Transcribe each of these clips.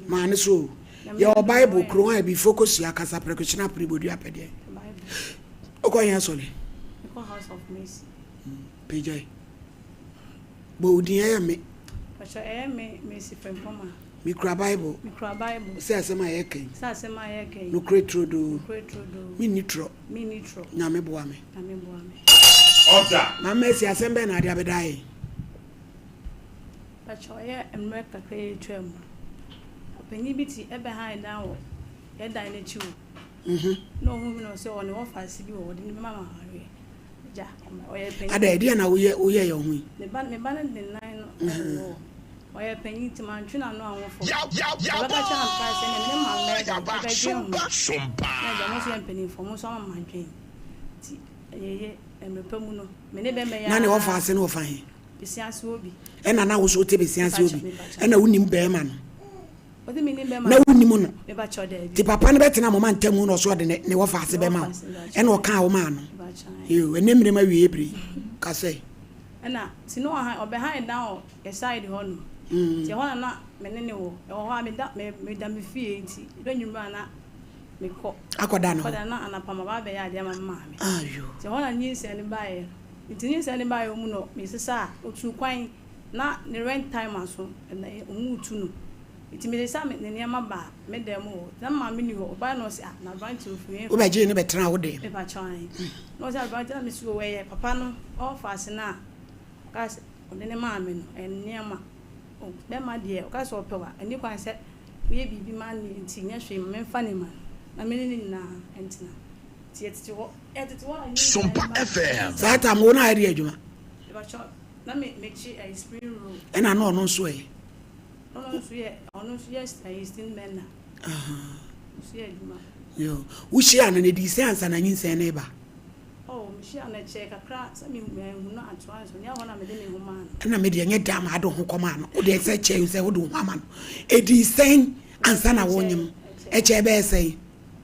Maa ne so o. Yɛwɔ Bible kuro a ebifo kosua kasa prɛko kyena pere bodua pɛdeɛ. Wokɔ yɛn asɔre? Mekɔ House of Mercy. Pagya yi. Bɔ wo din ɛyɛ me. Pakyɛ ɛyɛ me Mercy Frimpong. Mekura Bible. Mekura Bible. Sɛ asɛm a yɛka yi. Sɛ asɛm a yɛka yi. Nokorɛ turodoo. Nokorɛ turodoo. Menni torɔ. Menni torɔ. Nyame boa me. Nyame boa me. Order. Mama Mercy asɛm bɛn na ade abɛda yɛn? Pakyɛ ɔyɛ mmerɛ kakra yi atwa mu. Ɔpanyin bi te ɛbɛhan dan wɔ yɛ dan n'akyi o. Na ɔhu mi na ɔsɛ ɔne wɔfa ase bi wɔ ɔde ne bɛma ma awareɛ. Gya ɔyɛ panyin. Ada ɛdeɛ na woyɛ woyɛ yɛ ho yi. Me ba me ba no de nan no ɛwɔ ɔyɛ panyin nti mantwe n'ano anwo fam. Ɔbɛka kyerɛ no paa sɛ ɛnna me ne maame bɛyɛ dɛn ɛbɛdwen ho. Na agya mo nso yɛ mpanyinfoɔ mo nso ama madwen. Nti ɛyɛ mmerɛ pa mu no me ne bɛrima yi Na ne wɔfa ase ne wɔfa he? Besia ase hɔ bi. Ɛna na wo so wote besia ase hɔ bi. Ɛna wonim bɛrima no. Ɔde me nim bɛrima Na wonim no. Mebakyɛw daabi. Nti papa no bɛtena mo ma ntamu na ɔso ɔde ne ne wɔfa ase bɛma wo. Ɛna ɔkaa wo maa no. Yoo, ɛnɛ mmerɛ mu awieɛ bere yi. Ka sɛ. Ɛna nti na ɔhan ɔbɛhan dan wɔ yɛ side hɔ nom. Nti ɛhɔ na na me ne no wɔ. Ɛwɔ hɔ a meda me meda me fie nti ɛdɔ anwummerɛ a na mekɔ. Akɔda ne hɔ. Akɔda na anapa maba abɛyɛ adeɛ ama me maame. Ayoo. Nti ɛhɔ na nyinsɛn no baeɛ. Nti nyinsɛn no baeɛ mu no mesesa a ɔtuu kwan na ne rent time aso na ɔmu retu no. Nti mesesa me ne nneɛma baa me dan mu hɔ. Na me maame nni hɔ. Ɔbaeɛ na ɔse ah na aberanteɛ ɔfiri he fa? Wobɛgyee no bɛtenaa wo dan mu? Mepakyɛw ae. Na ɔse aberanteɛ na mese oo ɛyɛ papa no ɔɔfa ase no a ɔkaa sɛ ɔde ne maa me no ɛyɛ ne nneɛma. Oh bɛrima deɛ ɔka sɛ ɔpɛ wo a ɛnni kwan sɛ woyɛ biribi ma no nti nyɛ hwee ma memfa ne ma no na me ne no nyinaa ntena. Nti yɛtete hɔ yɛtete hɔ a nyinsɛn Sompa ba. FM. Saa tam wo na ayɛ de adwuma? Mepakyɛw na me mekye ɛyi spring roll. Ɛna na ɔno nso ɛ? Ɔno nso yɛ ɔno nso yɛ ɛyi steam mɛna. Nso yɛ adwuma. Yo, wohyia no no ɛdii sɛn ansa na nyinsɛn no reba? Oh, mehyia no ɛkyɛɛ kakra sɛ me manhu no atoa nso nyɛ hɔ na mede me ho maa no. Ɛna me deɛ nyɛ da maa de ho kɔmaa no, wo deɛ sɛ kyɛɛ sɛ wode wo ho ama no, ɛdii sɛn ansa na wonyem? Ɛkyɛɛ bɛyɛ sɛn?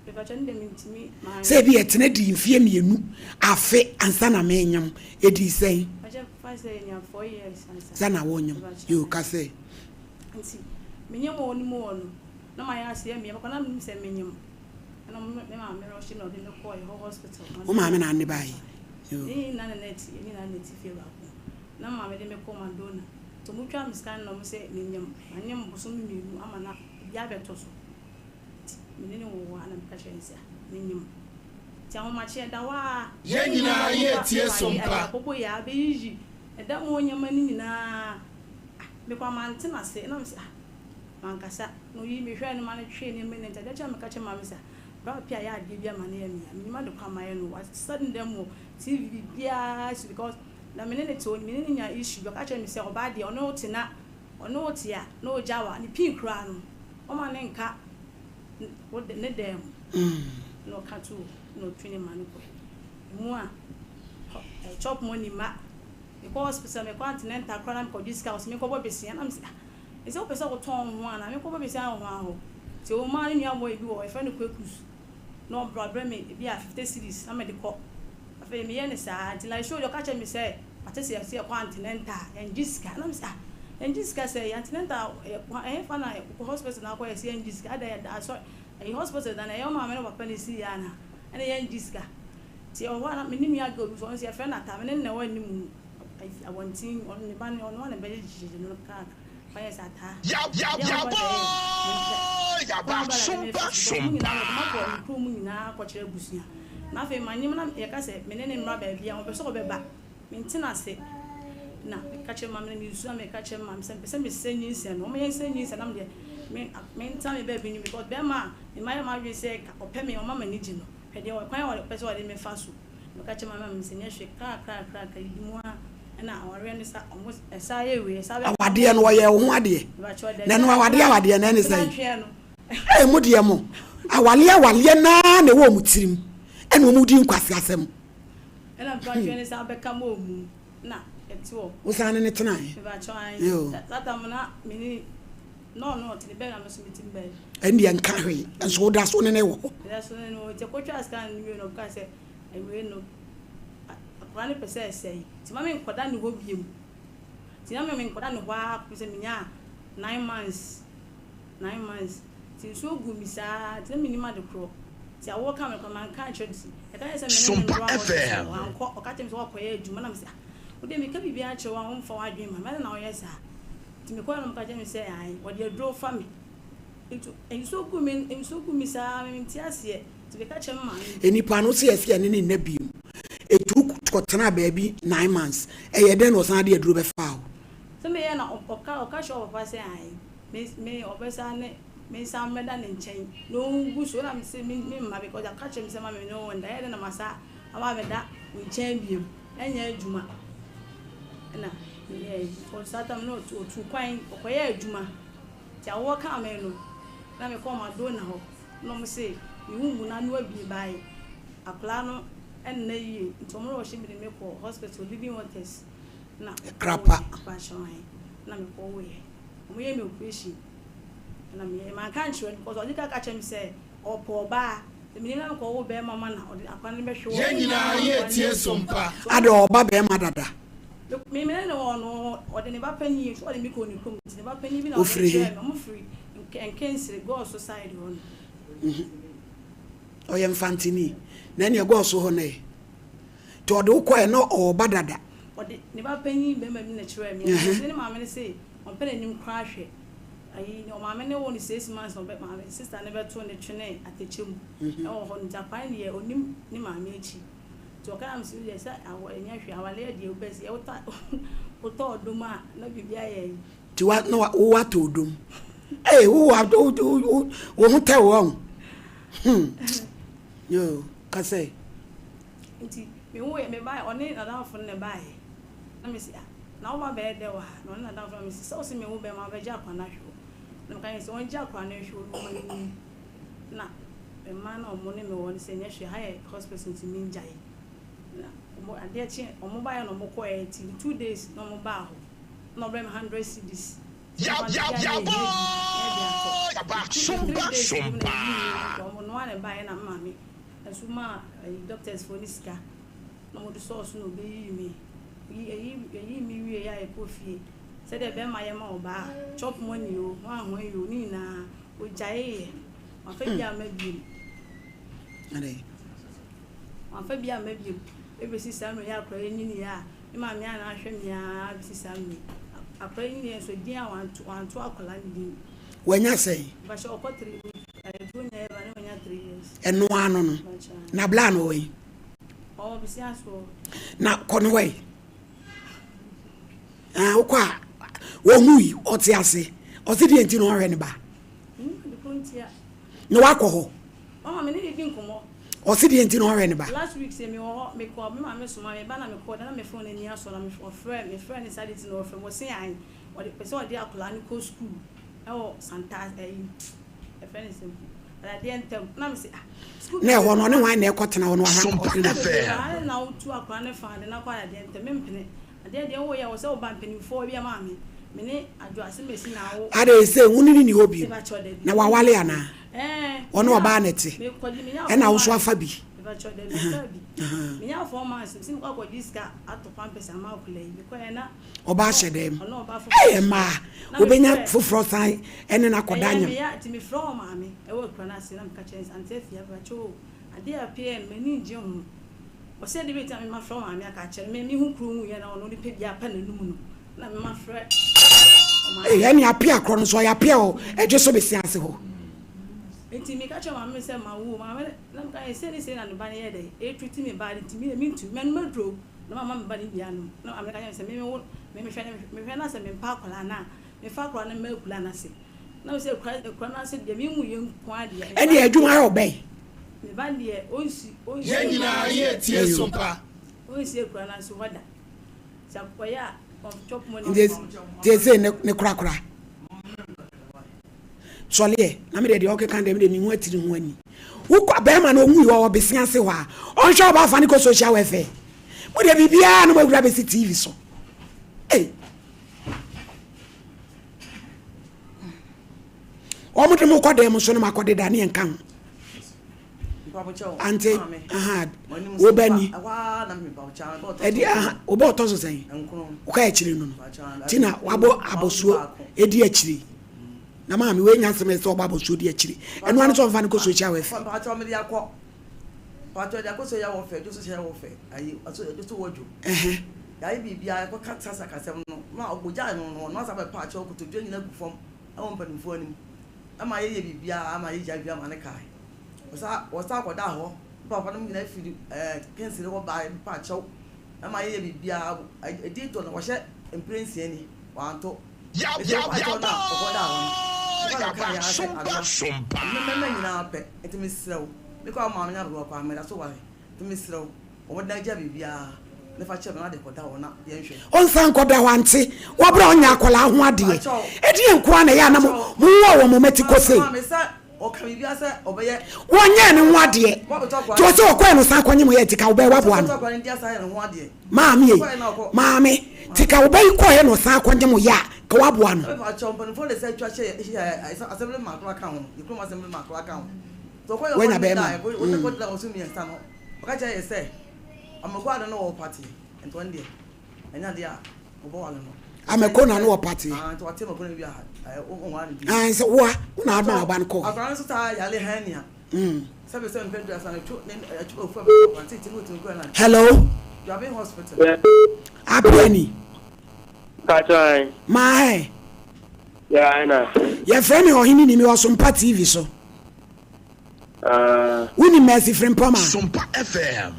Mepakyɛ no deɛ mentumi maa. Sɛ ebi ɛtena dii mfeɛ mmienu, afe ansa na menyem, ɛdii sɛn? Mepakyɛ fa sɛ yɛnya 4 years ansa. Sɛ na wonyem, yo ka sɛ. Nti menyem wɔ no mu wɔ no, na mayɛ aseɛ mmea mekɔ na menim sɛ menyem. Ɛna me maame rɔhye na ɔde me kɔɔ ɛhɔ hospital. Wo maame na ane baeɛ? Yɛn nyinaa na na ɛte yɛn nyinaa na ɛte fie baako. Na maame de me kɔɔ Madonna. Nti ɔmo twaa me scan na ɔmo sɛ menyem. Manyem bosome 2 ama na ebi abɛtɔ so. Nti me ne no wɔ hɔ a na meka kyerɛ no sɛ menyem. Nti ahomakye ɛda hɔ a. Yɛn nyinaa yɛretie Sompa. Akɔbɔ yɛ abɛyiyi ɛda mu hɔ nneɛma no nyinaa. Ah mekɔ a mante n'ase na mese ah mankasa. Na oyii me hwɛɛ no ma no twee nneɛma nyinaa nti adeɛ kye a meka kyerɛ maame sɛ bra pɛ a yɛ adeɛ bi ama no yɛ me a menim ade koro a mayɛ no wasesa ne dan mu hɔ TV biribiara si because na me ne no te hɔ me ne no nya issue bi ɔka kyerɛ me sɛ ɔbaa deɛ ɔne wo te na ɔne wo te a na ɔgya wo a ne pin koraa no ɔma ne nka wo ne dan mu na ɔka to hɔ na ɔtwe ne ma no kɔ emu a chop money ma mekɔ hospital mekɔ antenatal koraa na mekɔgye sika ɔsɛ mekɔbɔ besia na mesɛ ah ɛsɛ wopɛ sɛ wotɔn wo ho anaa mekɔbɔ besia wɔ ho ahɔ nti ɔmaa ne nua boy bi wɔ hɔ yɛfrɛ no Kwekus na ɔbrɛ ɔbrɛ me ebi a 50 cedis na mede kɔ. Afei meyɛ ne saa nti like show deɛ ɔka kyerɛ me sɛ mate sɛ yɛsɛ yɛkɔ antenatal yɛngye sika na mesɛ ah yɛngye sika sɛ yɛ antenatal ɛyɛ ɛhefa na wokɔ hospital na akɔ yɛsɛ yɛngye sika ada yɛda asɔ ɛyɛ hospital da na ɛyɛ wo maame ne wo papa na ɛsi yɛ ana ɛna yɛngye sika nti ɛwɔ hɔ a na me ne nua girl bi so ɔno nso yɛfrɛ no Ata me ne no na ɛwɔ anim abɔnten ɔno ne ba no ɔno a na bɛgyegyegye no kakra ɔyɛ sɛ Ata deɛ ɔba sɛ mempɛ kwan aba na de mefa so because mo nyinaa wɔde makɔ nkuro mu nyinaa akɔkyerɛ abusua na afei manyem na yɛka sɛ me ne ne mmra baabi a ɔmpɛ sɛ ɔbɛba mente n'ase na meka kyerɛ maame na mesu na meka kyerɛ maame sɛ mepɛ sɛ mesɛ nyinsɛn no ɔmo yɛnsɛ nyinsɛn na medeɛ me mentena me baabi no because bɛrima a mema yɛ m'adwene sɛ ɔpɛ me ɔma m'ani gye no hwɛ deɛ ɔkwan a ɔpɛ sɛ ɔde me fa so. Meka kyerɛ maame sɛ nyɛ hwee kakra kakra didi mu a ɛna awareɛ no sa ɔmo ɛsa yɛ wei ɛsa bɛ. Awadeɛ no ɔyɛ wo ho adeɛ na ɛno awadeɛ awadeɛ na ɛne sɛn? Ɛɛ mo deɛ mo awaleɛ awaleɛ naa na ɛwɔ ɔmo tirim ɛna ɔmo di nkwasi asɛm. Ɛna mpatwɛ ne sa bɛka mo ɔmu na ɛte hɔ. Wosan ne ne tenaeɛ? Mepakyɛw ae. Saa tam na me ne na ɔno ɔte ne baabi na me nso mete me baabi. Ɛndeɛ nka hwee nso woda so ne ne wɔ hɔ. Meda so ne no wɔ hɔ nti ɛkɔtwaa scan no wie no ɔkaa sɛ awiei no akwadaa no pɛ sɛ ɛsɛe nti ma menkɔda ne hɔ biom nti na me menkɔda ne hɔ ara kɔpem sɛ menyaa 9 months. 9 months nti nsuo guu me saa nti na mennim ade korɔ nti awoɔ kaa me koraa manka ankyerɛ no nti ɛka kyerɛ sɛ me ne no Sompa ndura hospital FM. wankɔ ɔka kyerɛ me sɛ wakɔyɛ adwuma na mese ah wodeɛ meka biribiara kyerɛ wo a womfa w'adwene ma me adɛn na woyɛ saa nti mekɔɛ no ɔka kyerɛ me sɛ ae wɔde aduro fa me nti nsuo guu me nsuo guu me saa mente aseɛ nti meka kyerɛ me maame. Nnipa no sɛ yɛsɛ yɛne no nna bio. Ɛtu kɔtenaa baabi 9 months. Ɛyɛ dɛn na ɔsan de aduro bɛfaa wo? Sɛ meyɛ na ɔka kyerɛ ɔpapa sɛ ae me me ɔbɛsan ne me nsan mmɛda ne nkyɛn na ɔngu so na mese me me mma because ɔka kyerɛ me sɛ ma me ne wo nda ɛyɛ dɛn na masa aba abɛda wo nkyɛn bio ɛnyɛ adwuma ɛna meyɛɛ because saa time no ɔtu kwan ɔkɔyɛ adwuma nti awoɔ kaa me no na mekɔɔ Madonna hɔ na ɔmo se me wo mu na ano abie bae akwadaa no ɛnna yie nti ɔmo rush me de me kɔ hospital, Living Waters, na Krapa. Bahyɛn na mekɔwoeɛ. Ɔmo yɛ me operation na meyɛ manka nkyerɛ no because ɔde ka ka kyerɛ me sɛ ɔpɛ ɔbaa sɛ menim na mekɔwo bɛrima ma na ɔde akwadaa no bɛhwɛ wɔ. Yɛn nyinaa yɛ tie Sompa. Ade ɔba bɛrima dada. Me ne no wɔ no ɔde ne ba panyin so ɔde me kɔ ne kurom nti ne ba panyin bi na ɔde Ofiri he? kyerɛ me. Ɔmo firi Nkensere Gɔɔso side hɔ no. Ɔyɛ Mfantini na ɛne ɛgɔɔ so hɔ no ɛ nti ɔde wo kɔɛ na ɔɔba dada. Ɔde ne ba panyin bɛrima bi na kyerɛ me. Ɛsɛ ne maame no se ɔmpɛ n'anim koraa hwɛ ayi ɔmaame ne wo no 6 months na ɔbɛ maame sister ne bɛto ne twene atɛkyɛ mu ɛwɔ hɔ no nti akwadaa no deɛ onim ne maame akyi nti ɔka na mesɛ deɛ sɛ awɔ ɛnyɛ hwɛ awaleɛ deɛ wobɛsi wotɔ wotɔ ɔdom a na biribi ayɛ yi. Nti wa na wa wo atɔ odom ee wo wa wo wo wo ho tɛ wo ɔn yoo kasɛ. Nti mewo yɛ mebaeɛ ɔne n'adamfo no na ɛbaeɛ na mesi ah na wo ba bɛyɛ dɛ wɔ ha na ɔne n'adamfo na mesi sɛ ɔsi mewo bɛrima wabɛgye akwadaa no ahwɛ wo na meka yɛ sɛ ɔngye akwadaa no ahwɛ wo na ɔma no nyi na mmaa na ɔmo ne me wɔ no sɛ nyɛ hwɛ ha yɛ hospital nti mengyae na ɔmo adeɛ kye ɔmo baeɛ na ɔmo kɔɛ nti 2 days na ɔmo baa hɔ na ɔbrɛ me 100 cedis. Yaba Sompa Sompa. Ɔmo noa ne baeɛ na maame nso maa ɛyi doctors foɔ ne sika na ɔmo de sɔɔso na ɔbɛyiyi me yi ɛyi ɛyi mi wie yɛ a yɛkɔ fie sɛdeɛ bɛrima yɛ ma ɔbaa chop money o ho ahoa yi o ne nyinaa ogyae yɛ wafa bi ama biem. Ade. Wafa bi ama biem ebesi saa mmerɛ yɛ akora yɛ nyini yɛ a me maame a na ahwɛ me ara besi saa mmerɛ akora nyini yɛ nso din a wanto akwadaa no din. Wanya sɛn? Bahyɛ ɔkɔ three ɛduro nya ɛba ne wanya 3 years. Ɛno ano no na bla no wɔ yi. Ɔwɔ bisi asoɔ. Na kɔ no wɔ yi ah wokɔ a wɔhu yi ɔte ase ɔse deɛ nti na ɔhwɛ ne ba. De ko ntia. Na wakɔ hɔ. Mama me ne ne di nkɔmmɔ. Ɔse deɛ nti na ɔhwɛ ne ba. Last week sɛ mewɔ hɔ mekɔ me maame soma me ba na mekɔ na me phone ani asɔ na ɔfrɛ me frɛ ne saa de ti na ɔfrɛ me ɔse an ɔde pɛ sɛ ɔde akwadaa no kɔ school ɛwɔ Santa ɛyi ɛfrɛ ne sɛ adeɛ ntɛm na me sɛ ah school. Na ɛhɔ no ɔne hwan na ɛkɔ tena hɔ no wahwɛ Sompa ɔde ne FM. Na wotu akwadaa no fa de na kɔ adeɛ ntɛm mempene adeɛ deɛ woyɛ wɔ sɛ woba mpanimfoɔ bi ama me me ne adwo ase mesi na awo. Ade sɛ wo ne ne ni hɔ bio na wawale anaa ɔne ɔbaa ne te ɛna wo so afa bi. Menya 4 months sɛ mekɔ akɔgye sika atɔ pampers ama akwadaa yi mekɔɛ na Ɔbaa hyɛ dɛm. Ɔne ɔbaa foforɔ. Ɛyɛ mmaa wobɛnya foforɔ san ɛne no akɔda Ɛyɛ nyam. meya nti mefrɛ wɔ maame ɛwɔ akura no ase na meka kyerɛ no sɛ ante afia bakyɛ o adeɛ a pɛ no m'ani ngye ho ɔsɛ de bɛti a mema frɛ maame aka kyerɛ no me mehu kuro hu yɛ na ɔno nipa bi apa n'anum no na mema frɛ ɔmaame. Ee, ɛne apia korɔ no so ɔyɛ apia wɔ ɛdwe so bɛsi ase hɔ. Nti meka kyerɛ maame sɛ ma wo maame na meka yɛ sɛ ne sɛ na ne ba no yɛ dɛ ɛtuti me ba no nti me mentu mɛnom aduro na mama me ba no bi anom na maame ka kyerɛ me sɛ me wo me mehwɛ ne mehwɛ na sɛ mempa akwadaa no a mefa akwadaa no ma akura no ase na me sɛ akura akura no ase deɛ menwu yɛ nko adeɛ. Ɛne adwuma yɛ ɔbɛn. Me ba deɛ ɔnsi ɔnsi. Yɛn nyinaa yɛ tie Sompa. Ɔnsi akura no ase hɔ da sɛ akɔyɛ a chop money. Nti tie sɛ ne korakora sɔleɛ na mede deɛ ɔkeka deɛ mede mehu atiri ho ani wokɔ bɛrima no ɔhu yi ɔwɔ bɛsi ase hɔ a ɔnhwɛ ɔba afa ne kɔ social welfare mode biribiaa na moawura bɛsi TV so. Ei, ɔmo de mo kɔ dan mu so no makɔdeda ne yɛnka ho ante aha woba ni ɛdi aha woba ɔtɔ so sɛn woka akyiri no nti na wabɔ abɔsuo ɛdi akyiri. Na maame wei nya asɛm ɛsɛ ɔbɔ abɔsuo di akyiri. Ɛno ano sɛ ɔmfa no kɔ social welfare. Mpakyɛw mede akɔ. Mpakyɛw de akɔ social welfare, dwo social welfare. Ayi, aso dwo so wɔdwo. Yɛayɛ biribiara yɛkɔ ka sasa kasɛm no. Ma ɔgyae no no, ɔno asa bɛpa akyɛw kotodwe nyina gu fam ɛwɔ mpanimfoɔ anim. Ɛma yɛyɛ biribiara ama yɛgyae dua ma ne kae. Wɔsa wɔsa kɔdaa hɔ. Me papa nom nyinaa firi ɛɛ Kingston hɔ baeɛ bɛpa akyɛw. Ɛma yɛyɛ biribiara. Ɛdi tɔ no wɔhyɛ mprɛnsia ni wanto. Enti ɔkɔ akyɛw no a ɔkɔdaa hɔ no, ɔkɔ na ɔkaa yɛ ara sɛ, Adoma, me mmarima nyinaa pɛ, enti mesrɛ wo, me kɔ a wo maame ne aberewa koraa meda so ware, enti mesrɛ wo, bɔ mmɔden na gyae biribiara na fa kyɛ me na de kɔda hɔ na yɛnhwɛ. Ɔnsan nkɔda hɔ ante wɔ berɛ a ɔnyɛ akwadaa ho adeɛ. Ɛdeɛn nko ara na ɛyɛ a na mo wowɔ wɔ mo mmati kɔ sei? Wɔnyɛɛ ne ho adeɛ nti ɔsɛ ɔkɔɛ no san kɔnye mo yɛ nti ka wobɛyɛ waboa no. Maame ei, maame, nti ka wo ba yi kɔeɛ na ɔsan akɔgye mo yɛ a, ka woaboa no? Woanya bɛɛma no. Amako na no wɔ pateɛ. Ae sɛ woa, wo na ama wo ba no kɔɔɛ. Hello. Apiani. Maahe. Yɛfrɛ me ɔhene ni mewɔ Sompa TV so. Wonim Mercy Frimpong a? Sompa FM.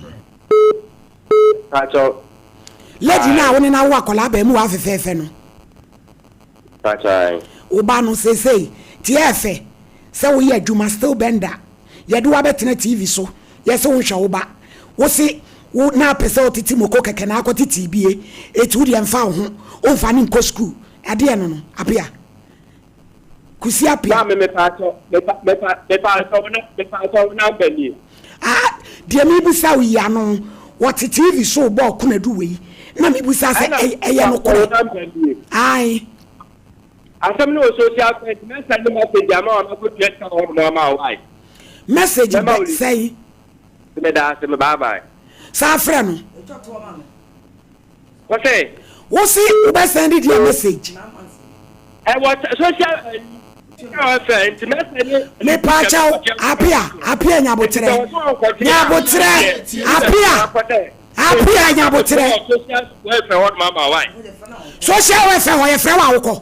Lady no a wo ne no awo akwadaa abaamuwa fɛfɛɛfɛ no. Wo ba no seesei te ɛyɛ fɛ sɛ woyɛ adwuma still bɛnda yɛde wo abɛtena TV so yɛse wo nhwɛ wo ba wo se wo na apɛ sɛ ɔtete moko kɛkɛ na akɔ tete bie eti wo deɛ mfa wo ho wo mfa no nkɔ school adeɛ no no Apea Kusi Apea. Maame mepaakyɛw mepa mepa mepaakyɛw wo na mepaakyɛw wo number nie. Ah deɛ mebusa wo yi ano wɔte TV so rebɔ ɔkonadu wei na mebusa sɛ Ɛna ɛyɛ mepaakyɛw wo nokorɛ number nie. ae. Asɛm no wɔ social site mɛ send message ama wo mɛkɔ tua sika wɔ hɔ nom ama wo why. Message Mɛma bɛ wo link. sɛn? Meda ase me bye bye. Saa frɛ no. Wɔse. Wose wobɛ sɛnde deɛ message. Ɛwɔ social welfare nti mɛ sɛnde. Mepaakyɛw apia apia nyabotrɛ nyabotrɛ apia apia nyabotrɛ. Social welfare hɔ yɛfrɛ wɔ awokɔ.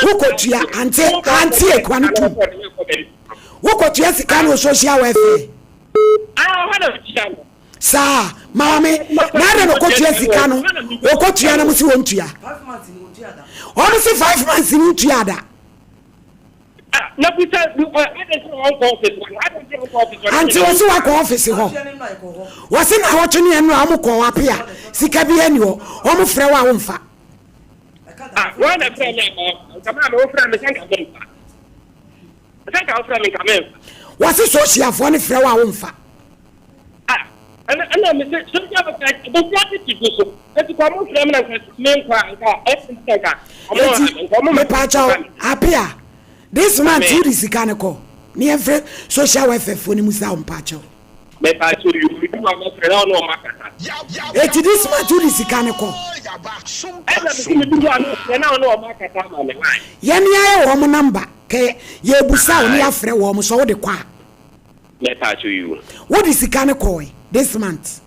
Wokɔtua ante ante ekura no tum. Wokɔtua sika no wɔ social welfare. Saa maame na adɛn na ɔkɔtua sika no ɔkɔtua na mo si wɔn tua wɔn si 5 months ni ntua da. Ante wɔsi wakɔ ɔfisi hɔ wɔsi na awɔtwe ne ɛnu a wɔn kɔ apia sika bi ɛni hɔ wɔn frɛ wɔ a wɔn fa. Wɔn na frɛ mi ama nka maa mi wofrɛ mi sɛ nka mi nfa. Sɛ nka wofrɛ me nka memfa. Wɔse sosiafoɔ no frɛ wo a womfa. Ah, ɛna ɛna me se sosia bɛka bɛsi ate ti gu so. Eti kɔ ɔmo frɛ me na nka menkɔ a nka ɛsɛ nka nka ɔmo Eti nka ɔmo ma mepaakyɛw Apea this month wode sika no kɔ ne yɛmfrɛ social welfare foɔ no mu sa wo mpaakyɛw. Mepaakyɛw yoo me du a mɛfrɛ na ɔne ɔmo akasa. Eti this month wode sika no kɔ. Ɛna me se me du a mɛfrɛ na ɔne ɔmo akasa ama me why. Yɛne ayɛ wɔn number. Kɛ yɛbusa wo ne yɛafrɛ wɔn sɛ wode kɔ a. Mɛpaakyɛw yi o. Wode sika no kɔɔe this month.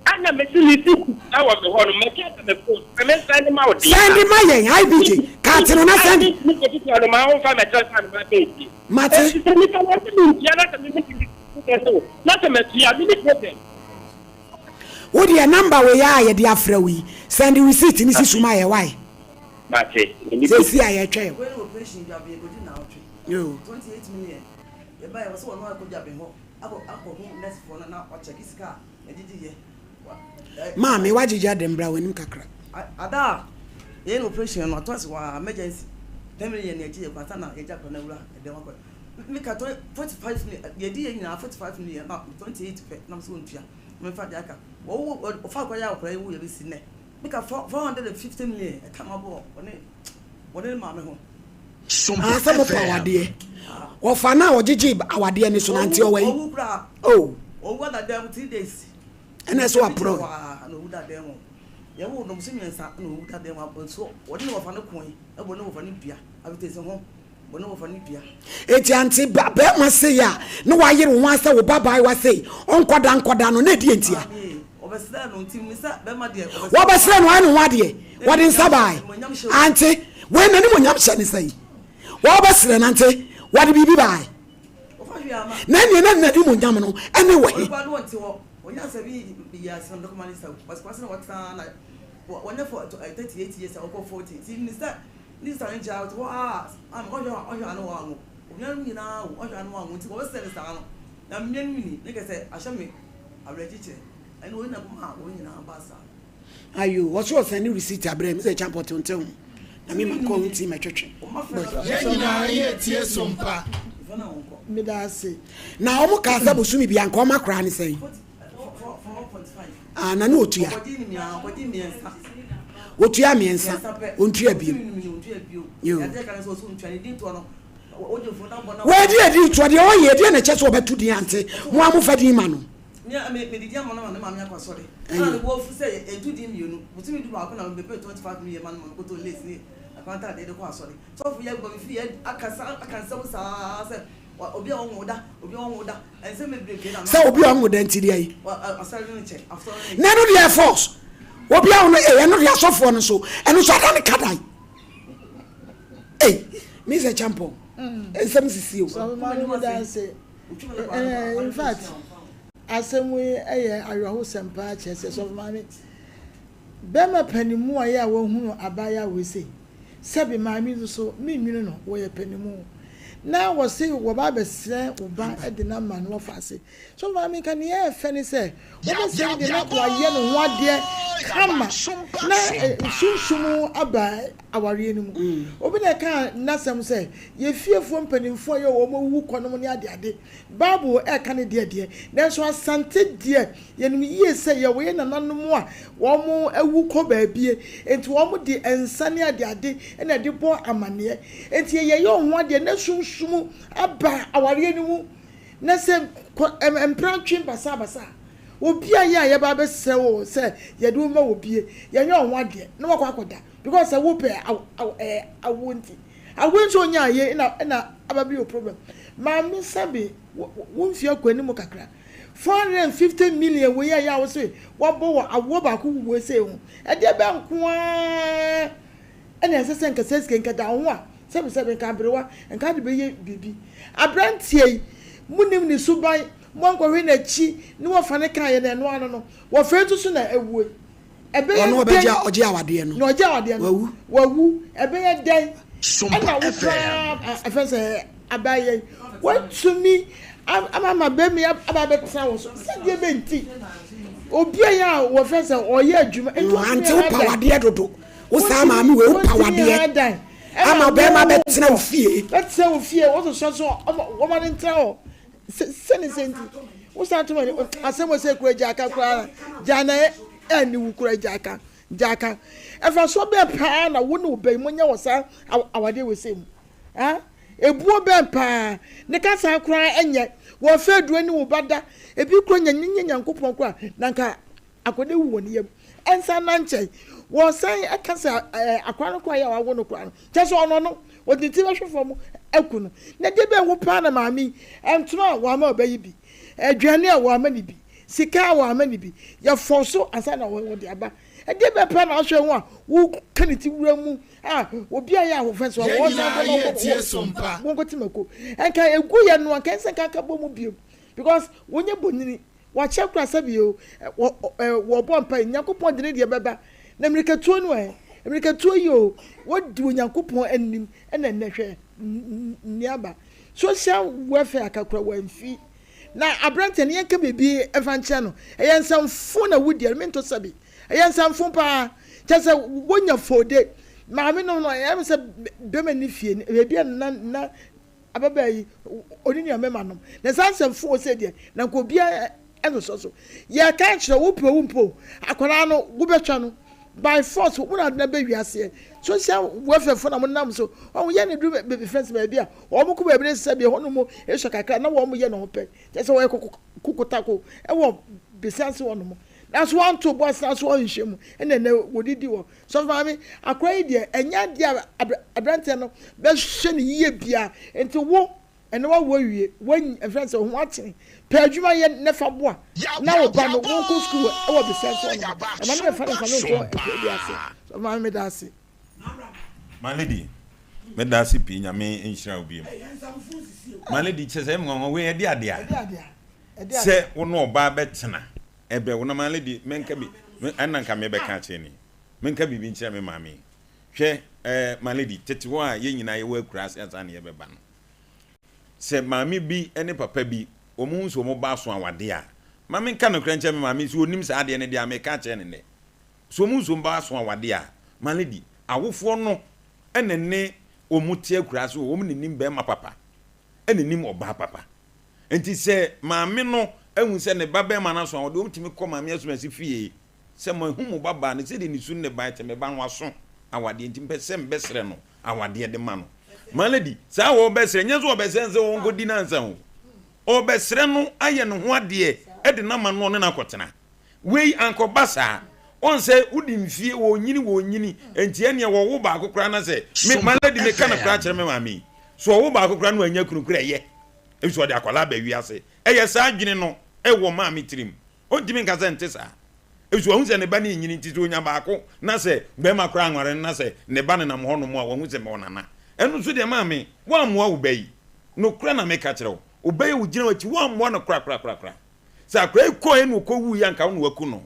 Ɛna mese me si ɛwɔ me hɔ no mɛka sɛ me phone sɛ me send ma wo deɛ. Send ma yɛn IBJ kaate no na send. Me kɔ tutu anomaa ho nfa mɛkyerɛ sɛ anomaa bɛn die. Mate. Eti sɛ nipa no ɔse me ntua na sɛ me me sɛ sɛ na sɛ matua me ni problem. Wo deɛ number wei a yɛde afrɛ wo yi send receipt no si so ma yɛ why. Mate, m'ani Seesei bɛgye. a yɛtwɛn wo. Wei ne operation dwaben ɛkɔdi naawɔtwe. Yoo. 28 million yɛbaeɛ wɔ sɛ wɔn akɔ dwaben hɔ akɔ akɔhu nurse foɔ no na wakyɛke sika a yɛgyegye yɛ. Maame wagyegye adɛn bra w'anim kakra. Ada a yɛyɛ no operation no ato ase wɔ emergency 10 million na yɛgye yɛ kɔ ansa na yɛgye akwadaa no awura ɛdɛm akɔ. Meka 45 million yɛdi yɛ nyinaa 45 million na 28 pɛ na mesɛ wɔntua memfa deɛ aka. Wɔwo wɔfa akwadaa yi a akwadaa yi wo yɛ bɛsi nnɛ. Meka 450 million ɛka ma bɔ ɔne ɔne ne maame ho. Ah, sɛ mopa awadeɛ. Ɔfa no a ɔgyegye awadeɛ no so na nti ɔwɔ yi. Ɔwu koraa. Oh. Ɔwu ada dan mu 3 days. Ɛna ɛsɛ waporɔ. Na ɔwu da dan mu. Yɛwoo no bosome mmiɛnsa na ɔwu da dɛm a nso ɔne ne wɔfa no koe bɔ ne wɔfa no dua abetese ho bɔ ne wɔfa no dua. Enti ante ba barima sei a na wayere wo ho ara sɛ wo ba baayewa sei ɔnkɔda nkɔda no na ɛdeɛn ntia? Maame wɔbɛsrɛɛ no nti me sɛ bɛrima deɛ ɔbɛsrɛ Wɔbɛsrɛ no ayɛ ne ho adeɛ wɔde nsa bae ante wei n'animuonyam hyɛ ne sɛn wɔbɛsrɛ no ante wɔde biribi bae na ɛneɛ na n'animuonyam no ɛne wɔ he? Ayo, wɔso ɔsan ne receipt abrɛ me sɛ kyampɔ tew ho na me ma kɔ ho ti mɛtwetwe. Yɛn nyinaa yɛ tie so mpa. Meda ase. Na wɔn kaa sɛ bosome bia nka wɔn akora ne sɛn? Ah, na ne otua. Otua mmiɛnsa, ontua bio. Yo. Wɔadi adi toɔ deɛ ɔyɛ deɛ na ɛkyɛ sɛ ɔbɛto din ante mo a mofa din ma no. Me a me medidi ama no ma ne maame akɔ asɔre. Ɛna ne bo afu sɛ yɛtu din mmienu. Bosome du baako na mebɛpɛ 25 million ma no ma mekɔtɔ lace ne akwantadeɛ de kɔ asɔre. Sɔfo yi aba me fie akasa aka nsɛm saa sɛ obi a ɔnwo da, obi a ɔnwo da, nsɛm bebrebe na. Sɛ obi a ɔnwo da nti deɛ yi. Asɔre no kyɛ, asɔre no. Na ɛno deɛ force. Obi a ɔno ee ɛno deɛ asɔfoɔ no so ɛno so ada ne kadan. Ei, Mr. Champon, nsɛm sisi o. Sɔfo maame meda ase. Eh, in fact, asɛm yi yɛ awerɛhosɛm paa kyerɛ sɛ sɔfo maame, bɛrima panimu a yɛ a wahunu abaayewa wei sei, sɛbe maame yi nso so, menwene no, wɔyɛ panimu. Na wɔse wɔba abɛsrɛ wo ba de no ama no wɔfa ase. Sɔfo maame nka nea ɛyɛ fɛ ne sɛ, wɔbɛsrɛ no deɛ na wayɛ ne ho adeɛ kama na sunsum aba awareɛ no mu. Obi na ɛkaa n'asɛm sɛ, Yɛn fiefoɔ mpanimfoɔ a yɛ wɔn awuwu kɔ nom ne adeade. Bible ɛka ne deɛ deɛ, nanso Asante deɛ yɛnim yie sɛ yɛwɔ yɛn nananom a wɔn awu kɔ baabie, enti wɔn de nsa ne adeade na ɛde bɔ amaneɛ. Enti yɛyɛ wɔn ho adeɛ na sunsum aba awareɛ no mu. Na sɛ kɔ mpena twe basabasa a, obi a yɛ a yɛba abɛsrɛ wo sɛ yɛde wo ma obie, yɛnyɛ wo ho adeɛ na wakɔ akɔda because sɛ wopɛ awoɔ nti. Awoɔ nso ɔnya ayɛ na na aba bɛyɛ wo problem. Maame sɛbe wo mfeɛ akɔ anim kakra, 450 million wei a yɛ a wo se wabɔ wɔ awoɔ baako wei sei ho, ɛdeɛ bɛn nko ara Ɛna ɛsɛ sɛ nka saa sika yi nka da wo ho a, sɛbesɛbe nka aberewa, nka ade bɛyɛ biribi. Aberanteɛ yi, monim ne suban, moankɔhwɛ n'akyi ne wɔfa no kaeɛ no, ɛno ano no, wɔfei nso so na awuo yi. Ɛbɛyɛ Ɔno dɛn? ɔbɛgye ɔgye awadeɛ no. Na ɔgye awadeɛ no, Wawu. wawu. Ɛbɛyɛ dɛn Sompa ɛna wo FM. koraa ɛfɛ sɛ abaayɛ yi, woatumi ama ama bɛrima yi aba abɛtena wo so sɛdeɛ bɛnti? Obi a yɛ a wɔfɛ sɛ ɔyɛ adwuma, nti ɔtumi Ante wo ha pa dan. wadeɛ dodo. Wo saa maame wei wo pa wadeɛ ama bɛrima bɛtena wo fie. Bɛtena wo fie wo sosɔ so wɔma no ntena hɔ sɛne sɛ nti wo san to mani asɛm wɔ sɛ kura gya aka koraa gya na ɛni wo kura gya aka gya aka ɛfa so bɛn paa na wo ne wo bɛn mo nyɛ wɔ saa awadeɛ wɔ sɛ mu ah ebuo bɛn paa ne kasa koraa ɛnyɛ wɔ fɛ duro ne wo ba da ebi kura nya nyɛ nyankopɔn koraa na nka Akwadaa wu wɔ ne yam. Ɛnsan nna nkyɛn. Wɔsan ka sɛ akwadaa no koraa yɛ a wɔawo no koraa no, kyerɛ sɛ ɔno no, wɔde ne ti bɛhwe fam aku no. Na deɛ bɛn ho paa na maame yi, ntoma a wɔama ɔba yi bi, aduane a wɔama no bi, sika a wɔama no bi, yɛfɔw so ansa na wɔde aba. Ɛdeɛ bɛn paa na ahwɛ ho a woka ne ti wura mu a obi a yɛ ahofɛ so a Yɛn wɔsan nyinaa kɔ na yɛ tie so mpa. wɔnkɔte mako. Nka egu yɛ no anka ɛnsɛ nka aka bɔ mu biom because wonyɛ bonini. Wakyɛ koraa sɛ bio wɔbɔ mpae, Nyankopɔn de ne deɛ bɛba. Na mmirikatuo no ɛ? Mmirikatuo yi o, wɔdi Onyankopɔn anim ɛna ɛnnɛ hwɛ nea aba. Social welfare aka koraa wamfi. Na aberanteɛ no yɛnka biribi mfa nkyerɛ no, ɛyɛ nsɛmfo na wodi, mento sɛbi, ɛyɛ nsɛmfo paa. Kyerɛ sɛ wonya fode. Maame no no, ɛyɛ me sɛ bɛma ne fie, baabi a na na Ababaa yi, ɔne nua mmarima nom. Na saa nsɛmfo wɔ sɛ deɛ, na nka obiara nsosɔ so. Yɛreka akyerɛ wo, wopɛ o wompɛ o, akwadaa no, wobɛtwa no by force, wo na ade no aba wiaseɛ. Social welfare fo na mo nam so, wɔn yɛ ne duru baabi fɛn sɛ baabi a, wɔn kɔ baabi ne sɛ bi ɛhɔ nom esɔ kakra na wɔn yɛ ne ho pɛ. Kyerɛ sɛ wɔyɛ kokotako ɛwɔ besia ase hɔ nom. Nanso wanto bo ase nanso ɔnhyɛ mu ɛna ɛnɛ wɔdidi wɔ. Sɔfo maame, akora yi deɛ ɛnyɛ adeɛ a aberanteɛ no bɛhwɛ no yie biara. Nti wo ɛnɛ wawo awie, woanyi ɛfrɛ sɛ wo ho akyene. Pɛ adwuma yɛ na fa boa na wo ba no wɔnkɔ sukuu wɔ besɛ so ɔno. Ɛma no bɛfa no mfa no nkɔ akura bi ase. Sɔfo maame meda ase. My lady, meda ase pii Nyame nhyira wo biom. My lady, kyerɛ sɛ ɛyɛ me nwanwa wei ɛde ade a sɛ wo ne ɔbaa bɛtena ɛbɛ wo na my lady menka bi ɛna nka mebɛka akyerɛ ni menka biribi nkyerɛ me maame yi hwɛ ɛɛ my lady tete hɔ a yɛn nyinaa yɛwɔ akura ase ansa na yɛbɛba no sɛ maame bi ne papa bi wɔn ho sɛ wɔn ba aso awade a ma menka nokorɛ nkyerɛ me maame sɛ onim saa adeɛ no deɛ a meka akyerɛ ne nnɛ So wɔn nso mma aso awade a? My lady, awofoɔ no na ne wɔn te akuraase hɔ, wɔn na nim barima papa, ɛna nim ɔbaa papa. Nti sɛ maame no ahu sɛ ne ba barima no aso a, ɔde wɔn tumi kɔ maame asomasi fie sɛ mahu mo ba baa no sɛdeɛ ne su ne ne ban te, me ba no aso awadeɛ nti mpɛ sɛ mbɛsrɛ no awadeɛ de ma no. My lady, saa wɔbɛsrɛ, nyɛ sɛ wɔbɛsrɛ no sɛ wɔnkɔdi no ansa o. Ɔbɛsrɛ no ayɛ ne ho adeɛ de no ama no ɔne no akɔtena. Wei ankɔba saa. Wɔn sɛ wodi mfie wɔnyini wɔnyini nti ɛneɛ wɔwo baako koraa na sɛ me my lady meka no koraa kyerɛ me maame yi so ɔwo baako koraa na wanya kunu koraa ɛyɛ nso ɔde akwadaa ba wiase ɛyɛ saa adwene no ɛwɔ maame tirim ɔntumi nka sɛ nte saa nso wahu sɛ ne ba no nyini nti sɛ onya baako na sɛ bɛrima koraa anware no na sɛ ne ba nenam hɔ nom a wahu sɛ mewɔ nana ɛno nso deɛ maame woammoa wo ba yi nokorɛ na meka kyerɛ wo wo ba yi wogyina w'akyi woammoa no korakorakorakora Sɛ akwadaa yi kɔeɛ na ɔkɔwuiɛ anka wo na waku no.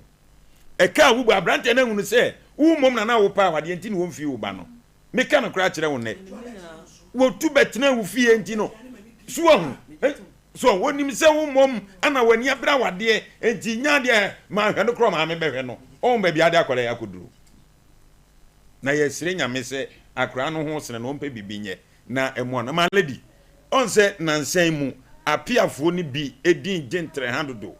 Ɛkaa wo bu aberanteɛ no ahunu sɛ wo mmom na na wopɛ awadeɛ nti na wɔmfii wo ba no. Meka no koraa kyerɛ wo nnɛ. Wɔtu bɛtena wo fie nti no. So wahu? So wɔnim sɛ wo mmom ana w'ani abere awadeɛ nti nya adeɛ ma ahwɛ no korɔ maame bɛhwɛ no. Ɔhu baabi ade akwadaa yi akɔduru. Na yɛsrɛ Nyame sɛ akwadaa no ho sene no ɔmpɛ biribi nyɛ. Na ɛmoa no. My lady, ɔn sɛ nansa yi mu apeafoɔ no bi din gye ntrɛha dodo.